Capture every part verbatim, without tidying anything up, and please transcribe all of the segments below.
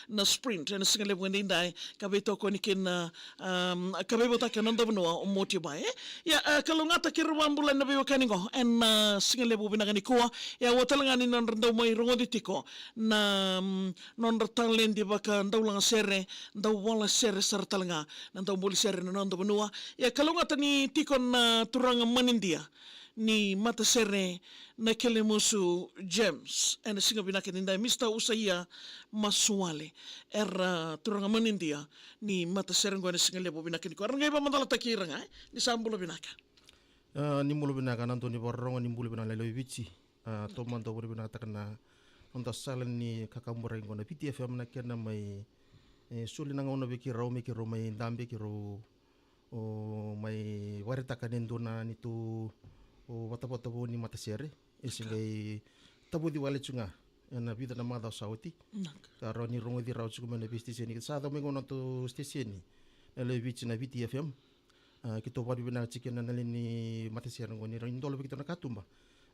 na Sprint ena siga levu edaidai, ka veitokoni kina, um, ka veivotaki na noda vanua o Moti Bae. Ia, uh, kalougata kei ira vakabula ena veiwekani qo ena, uh, siga levu vinaka nikua. Ia, au tale ga ni nodra dau mai rogoci tiko na, um, nodra taledi vakadaulagasere, dau vola sere sara tale ga na dau buli sere na noda vanua. Ia, kalougata ni tiko na turaga manidia ni matasere na Kelemusu James ena siga vinaka edaidai, Mr Usaia Masuale, era turaga manidia ni matasere qo ena siga levu vinaka nikua. Era qai vakamacalataki ira ga, e? Ni sa bula vinaka. Ah, ni bula vinaka na dau ni vakarorogo, ni bula vinaka na lewe i Viti. Ah, taumada au vakavinavinakataka na noda sala ni kakaburaki qo na Viti FM na kena mai, e, soli na gauna vei keirau me keirau mai dabe, keirau o mai vakaraitaka na dua na neitou, o, vatavata vou ni matasere. E se qai tavoci wale tu ga ena vica na macawa sa oti. Naka. Ka rawa ni rogoci rawa tiko mai na veisiteseni. Sa yaco mai qo na nodatou siteseni na lewe i Viti na Viti FM. Ah, keitou vakavinavinaka tiko kina na lewe ni matasere qo ni rawa ni dola vei keitou na katuba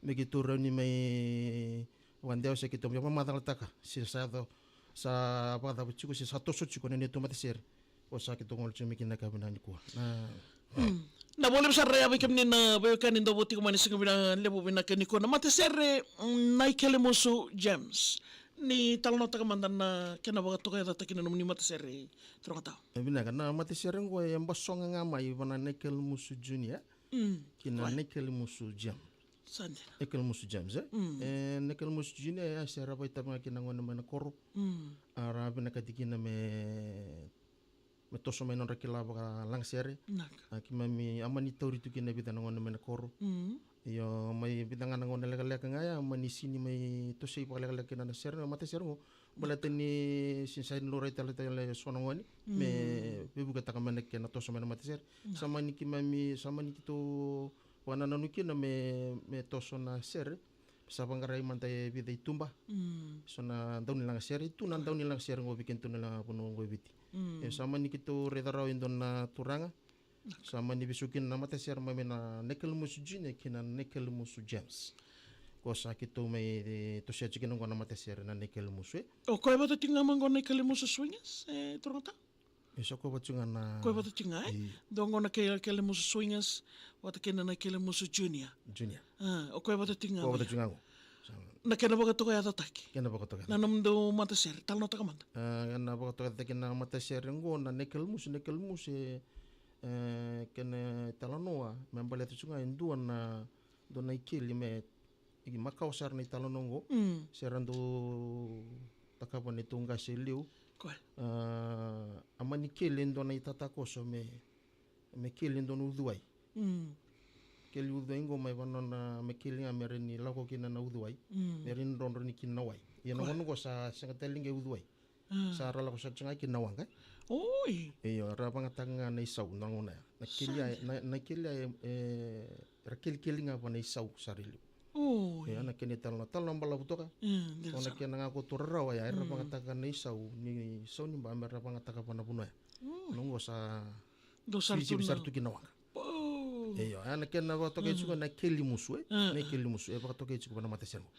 me keitou rawa ni mai vakadewa se keitou mai vakamacalataka se sa yaco, sa vakacava tiko se sa toso tiko na neitou matasere. O sa keitou gole tiko mai kina na yakavi nikua. Na, mm. Na vakalevu sara ya vei kemuni na veiwekani dau vo tiko mai na siga vina, levu vinaka nikua, na matasere, mm, na Kelemusu James. Ni talanoataka mada na kena vakatokayacataki na nomuni matasere, turaga tau. E vinaka, na matasere qo e basoga ga mai vua na Kelemusu Junior. Mm. Kina na Kelemusu James. Sa dina. Kelemusu James, e? Mm. E, na Kelemusu Junior, e, se ra vakaitavi ga kina gone mai na koro. Mm. A ra vinakati kina me, me toso mai nodra kila vakalagasere. Naka. A, keimami a mani tauri tu kina vica na gone mai na koro. Mm. Io, mai vica ga na gauna lekaleka ga ya, mani sini mai tosoi vakalekaleka kina na sere, na matasere qo. Baleta ni sini sa ni laurai tale tale so na gone me veivuketaka mai na kena toso mai na matasere. Sa mani keimami, sa mani keitou vakanananu kina me, me toso na sere. Sa vaqarai mada e vica i tuba. So na daunilagasere, tu na daunilagasere qo vei kedatou na vanua qo e Viti. E sa mani keitou raica rawa e dua na turaga. Sa mani veisau kina na matasere mai, mai na Kelemusu Junior kei na Kelemusu James. Ko sa keitou mai, e, toso tiko kina qo na matasere na Kelemusu, e. O koya vata tiko ga mai qo na Kelemusu Swingers, e, turaga tau? E sa koya vata tiko ga na. Koya vata tiko ga, e? Io. Dua qo na Kele-, Kelemusu Swingers, vata kina na Kelemusu Junior. Junior. A, o koya vata tiko ga. Koya vata tiko ga qo. Sa. Na kena vakatokayacataki. Kena vakatokayacataki. Na nomudou matasere, talanoataka mada. A, na vakatokayacataki na matasere qo na Kelemusu, na Kelemusu, e, e, kena italanoa, me baleta tu ga e dua na, dua na ikeli me, e makawa sara na italanoa qo. Mm. Se ra dau takava na neitou qase e liu. Koya. A, a mani keli e dua na itatakoso me, me keli e dua na uciwai. Mm. Keli uciwai qo mai vanua na me keli ga me rawa ni lako kina na uciwai. Mm. Me rawa ni drodro ni kina na wai. Ia na gauna qo sa sega tale ni qai uciwai. A. Sa ra lako sara tu ga kina na waqa. Oi. Io, ra vagataka ga na isau na gauna ya. Na keli ya, na, na keli ya, e, ra kelikeli ga vua na isau sara i liu. Oi. Io, na kena italanoa, talanoa balavu toka. Mm, dina sara. Ko na kena ga ko tu rarawa ya, era vagataka na isau, ni isau ni ba me ra vagataka vua na vanua ya. Mm. Na qo sa dau sara tu na, sara tu kina waqa. Io, a na kena vakatokai tiko na Kelemusu, e? A, na Kelemusu, e vakatokai tiko vua na matasere qo.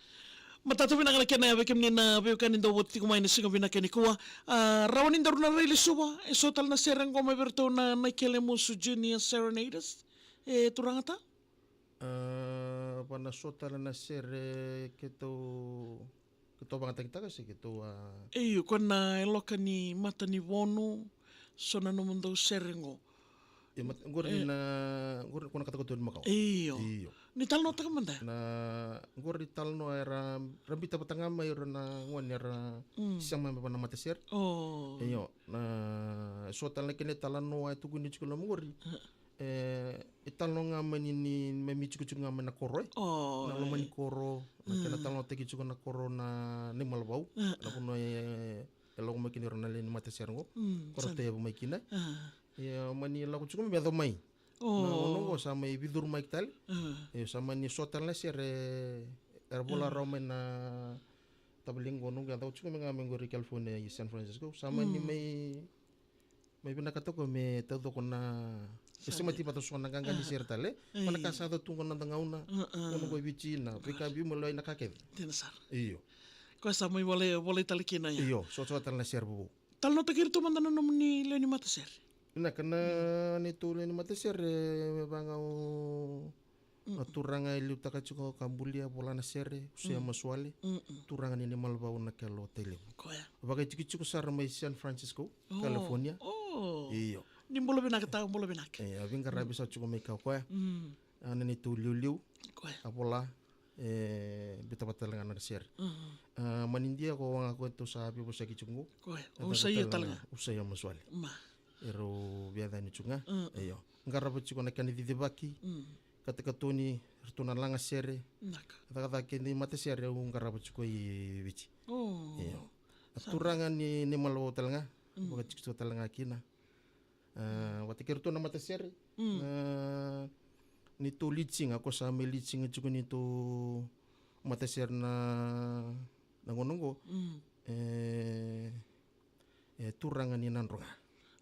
Matata vinaka na kena ya vei kemuni na veiwekani dau voti tiko mai na siga vinaka nikua. A, rawa ni daru na rai lesuva, e so tale na sere qo mai vei iratou na, na Kelemusu Junior Serenaders. E, turaga tau? A, va na so tale na sere keitou Keitou vakayagataka se keitou a. Io, ko na yaloka ni matanivonu, so na nomudou sere qo. Io, mat-, qori na, qori ko na katokatoni makawa. Io. Io. Ni talanoataka mada. Na, qori talanoa era, ra biuta vata ga mai ira na gone era sema mai vua na matasere. O. Io, na, so tale na kena italanoa e tukuni tiko e loma qori. E, e talanoa ga mai ni, ni, me mi tikotiko ga mai na koro, e. O, na loma ni koro, na kena talanoataki tiko na koro na Naimalavau, na vanua e, e lako mai kina ira na lewe ni matasere qo. Mm, koro sa Taiyavu mai kina. A. Ia, mani lako tiko me yaco mai. O. Na gauna qo sa mai veicurumaki tale. A. Ia, sa mani so tale na sere, era vola rawa mai na tavale qo, noqu yaco tiko mai ga mai qori California i San Francisco. Sa mani mai mai vinakata ko me taucoko na, e semati vata so na qaqa ni sere tale. Io. Ko na ka sa yaco tu qo na noda gauna. Ko na qo e Viti na veika biu me lai na ka kece. Dina sara. Io. Koya sa mai volai, volai tale kina ya. Io, so, so tale na sere vovou. Talanoataki iratou mada na nomuni lewe ni matasere. Vinaka, na neitou lewe ni matasere, me vaka ga o, mm, na turaga e liutaka tiko ka bulia, vola na sere, Usaia, mm, Masuale. Mm-mm. Turaga ni Nimalavau, Nakelo, Tailevu. Koya. Vakaitikotiko sara mai San Francisco, oh, California. Oh. Io. Ni bula vinaka, tau bula vinaka. E, a veiqaravi, mm, sa tiko mai kea o koya. Mm. A, na neitou iliuliu. Koya. A vola, e, biuta vata tale ga na sere. Mhm. A, manidia ko waqa ko tou sa veivosaki tiko qo. Koya. E, Usaia tale ga. Usaia Masuale. Ma. Erau veiyacani tiko ga. Mm. Io. Qarava tiko na kena cicivaki. Mm. Katakatoni, ratou na lagasere. Naka. Cakacaka kei na matasere au qarava tiko i Viti. Oh. Io. A turaga ni, Nimalavau tale ga. Mm. Vakaitikotiko tale ga kina. A, vata kei iratou na matasere. Mm. A, neitou lead singer, ko sa mai lead singer tiko neitou matasere na, na gauna qo. Mm. E, e turaga ni Nadroga.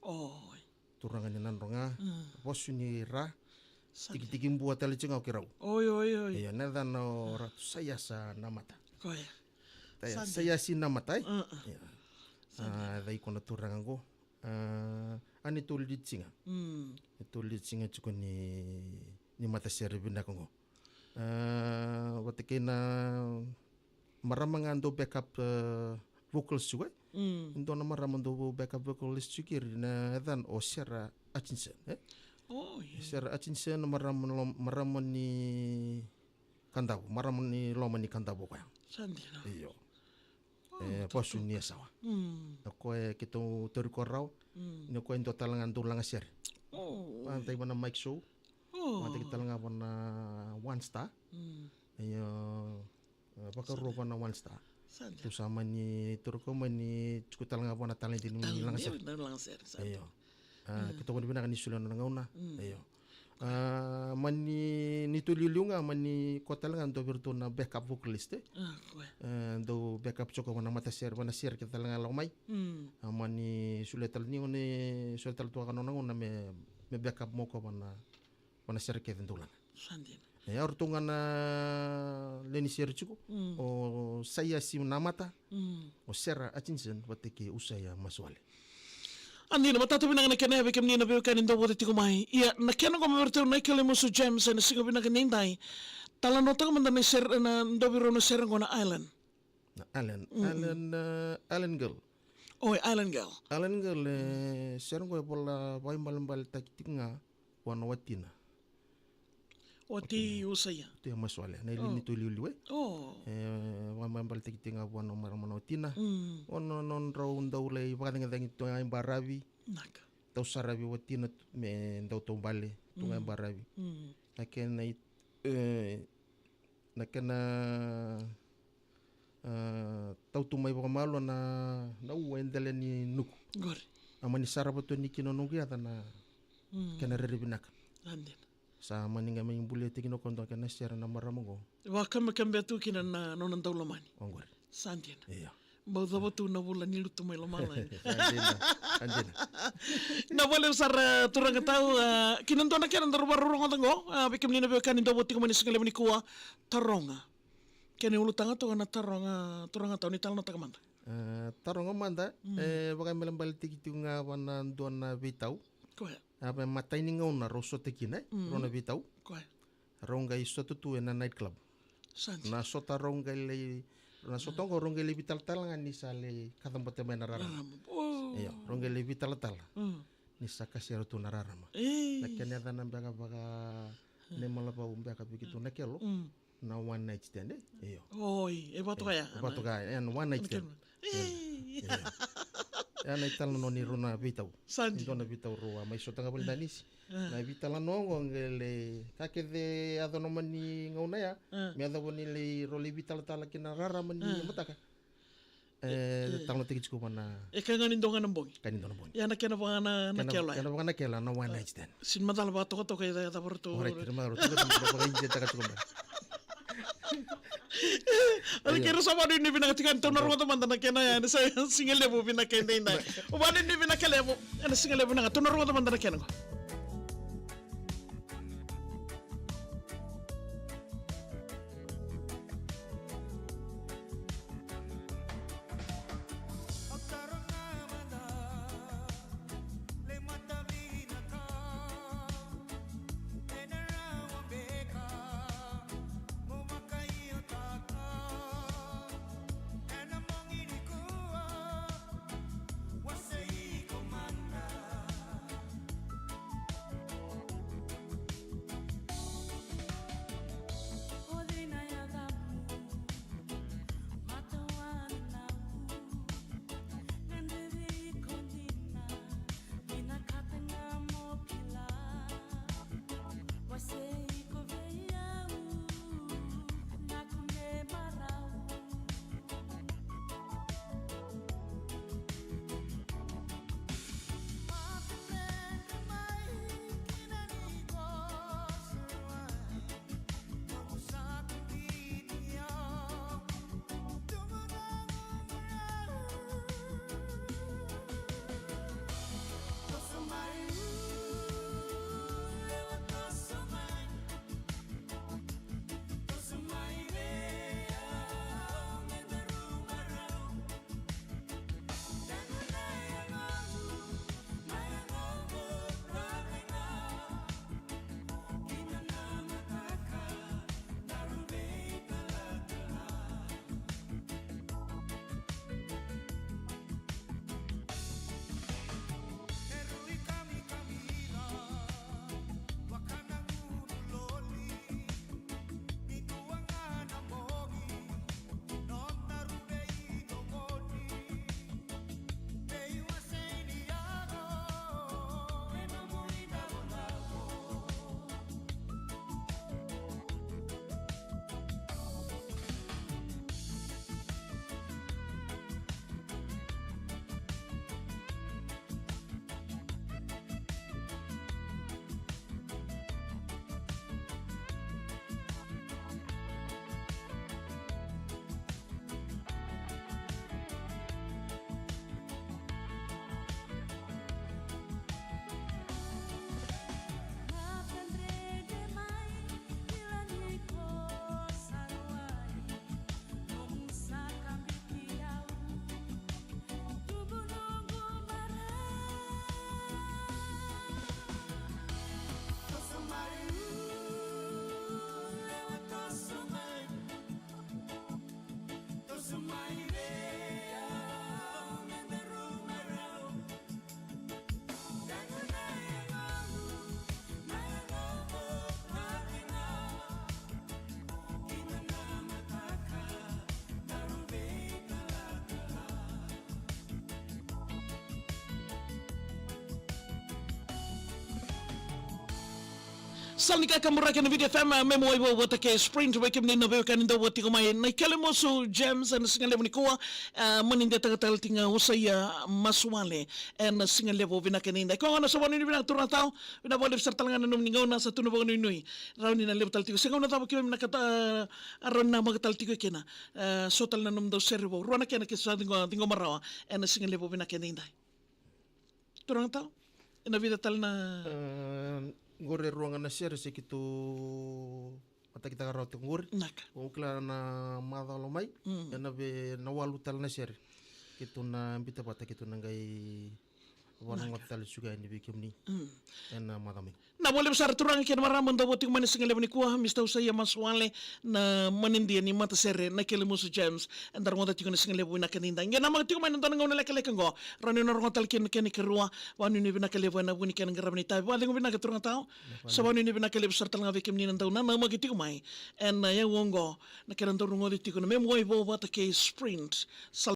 Oi. Turaga ni Nadroga. Mm. Vosu ni Ra. Sa dina. Tikitiki Bua tale tiko ga o keirau. Oi, oi, oi. Io, na yacana o Ratu Saiasa Namata. Koya. Sa dina. Saiasi Namata, e? Mm, mm. Io. Sa dina. A, cei ko na turaga qo. A, a neitou lead singer. Mm. Neitou lead singer tiko ni, ni matasere vinaka qo. A, vata kei na marama ga dau backup, a, vocals tiko, e? Mm. Dua na marama dau backup vocals tiko keri na yacana o Sarah Hutchinson, e? Oh, yeah. Sarah Hutchinson, marama lo-, marama ni Kadavu, marama ni loma ni Kadavu koya. Sa dina. Io. Oh, e, Vosu ni Yasawa. Mm. Na koya keitou tauri koya rawa. Mm. Ni koya e dua tale ga dau lagasere. Oh. Vakayagataki vua na Mike Show. Oh. Vakayagataki tale ga vua na One Star. Mm. Io, e, vakarua vua na One Star. Sa dina. Tou sa mani tauri koya mani tiko tale ga vua na talent ni lagasere. Talent ni lagasere, sa dina. Io. A, mm, keitou kua ni vinaka ni solia na nona gauna. Mm. Io. A, mani, neitou iliuliu ga, mani koya tale ga dua vei iratou na backup vocalist, e? A, koya. E, dau backup tiko vua na matasere, vua na sere kece tale ga lako mai. Mm. A, mani solia tale ni, ni solia tale tu ga na nona gauna me, me backup mai o koya vua na, vua na sere kece dau laga. Sa dina. E, o ratou ga na lewe ni sere tiko, mm, o Saiasi Namata, mm, o Sarah Hutchinson, vata kei Usaia Masuale. A dina, matata vinaka na kena ya vei kemuni na veiwekani dau vata tiko mai. Ia, na kena qo mai vei iratou na ikalaimasu James, ena siga vinaka edaidai. Talanoataka mada na sere, na dua vei rau na sere qo na Island. Na Island. Mm-mm. Island, e, Island Girl. Oi, Island Girl. Island Girl, e, mm, sere qo e vola vakaibalebaletaki tiko ga vua na watina. Wati Usaia. Usaia Masuale, na ili, oh, neitou iliuliu, e? Oh. E, vakaibalebaletaki tiko ga vua na marama na watina. Mm. O na, nodrau dau lai vakacagicagi tu ga i baravi. Naka. Dau saravi watina tu, me dau taubale tu ga i, mm, baravi. Mm. Na kena i-, e, na kena, a, tau tu mai vakamalua na, na ua e dela ni nuku. Qori. A mani sarava tu yani kina na noqu yaca na, mm, kena rere vinaka. Sa dina. Sa mani qai mai bulia tiko kina o koya dua na kena sere na marama qo. Vakakamekame tu kina na nona dau lomani. Oqori. Sa dina. Io. Bau cava tu na vula ni lutu mai lomalagi. Sa dina, sa dina. Na vale sara turaga tau, a, kina dua na kena daru vakarorogoca qo, a, vei kemuni na veiwekani dau vata tiko mai na siga levu nikua, taroga. Kena ulutaga toka na taroga, turaga tau ni talanoataka mada. E, taroga mada, mm, e, vakaibalebaletaki tiko ga vua na dua na veitau. Koya. A, me matai ni gauna rau sota kina, e? Mm. Rau na veitau. Koya. Rau qai sota tu ena night club. Sa dina. Na sota rau qai lai, na sota, mm, qo rau qai lai vitalatala ga ni sa lai kacabote mai na rarama. Rarama. Oh. Io, rau qai lai vitalatala. Mm. Ni sa kasera tu na rarama. Ei. Na kena yacana beka vaka, mm, Nimalavau beka vei keitou, mm, Nakelo. Mm. Na one night stand, e? Io. Oi, e vatoka ya. E vatoka ya, na one night stand. Io. Io. Ya na italanoa ni rau na veitau. Sa dina. Ni dua na veitau rau a mai sota ga vale ni danisi. A. Na veitalanoa qo qai lai, ka kece yaco na mani gauna ya. A. Me yacova ni lai, rau lai vitalatala kina rarama ni, a, mataka. E, e, talanoataki tiko vua na. E ka ga ni dua ga na bogi. Ka ni dua na bogi. Ia na kena vaka na, na kena, kela. Kena vaka na kela, na one night stand. Sini macala vakatokatoka e ca-, e cava ratou. Alright, ira macala ratou, ratou vakaiditaka tiko mai. Io. Alright, keirau sa vakanuinui vinaka tiko yani, tou na rogoca mada na kena ya, ena sa-, siga levu vinaka edaidai. Vakanuinui vinaka levu, ena siga levu vinaka, tou na rogoca mada na kena qo. Sala ni kakaburaki ena Viti F M, me mo ivo vata kei Sprint, vei kemuni na veiwekani dau vata tiko mai na Ikelemusu Gems ena siga levu nikua. E, mani de takatala tiga Usaia Masuale ena siga levu vinaka ni dai. Ko gona sa vanuni vinaka turaga tau, vinaka vakalevu sara tale ga na nomuni gauna, sa tu na vakanuinui. Rauni na levu tale tiko, se gauna cava kemuni na kata, a, rauni na maka tale tiko kina. E, so tale na nomudou sere vou, rua na kena ke sa ciqo, ciqoma rawa ena siga levu vinaka ni dai. Turaga tau, ena vica tale na. E, qori e rua ga na sere se keitou matakitaka rawa tiko qori. Naka. Au kila na macawa mai, mm, ena ve na walu tale na sere keitou na bita vata, keitou na qai vanagoca tale suka yani vei kemuni. Mm. Ena macawa mai. Na valevu sara turaga kei na marama dau vata tiko mai na siga levu nikua, Mista Usaia Masuale, na manidia ni matasere na Ikelemusu Gems, eda rogoca tiko na siga levu vinaka ni dai. Qai namaka tiko mai na dua na gauna lekaleka qo, rauni na rogoca tale kina na kena ikarua. Vakanuinui vinaka levu ena vuku ni kena qaravi ni itavi. Vakacegu vinaka turaga tau. Sa vakanuinui vinaka levu sara tale ga vei kemuni na dau nanamaki tiko mai ena yakavi oqo, na kena dau rogoci tiko na Me Mo Ivo vata kei Sprint. Sa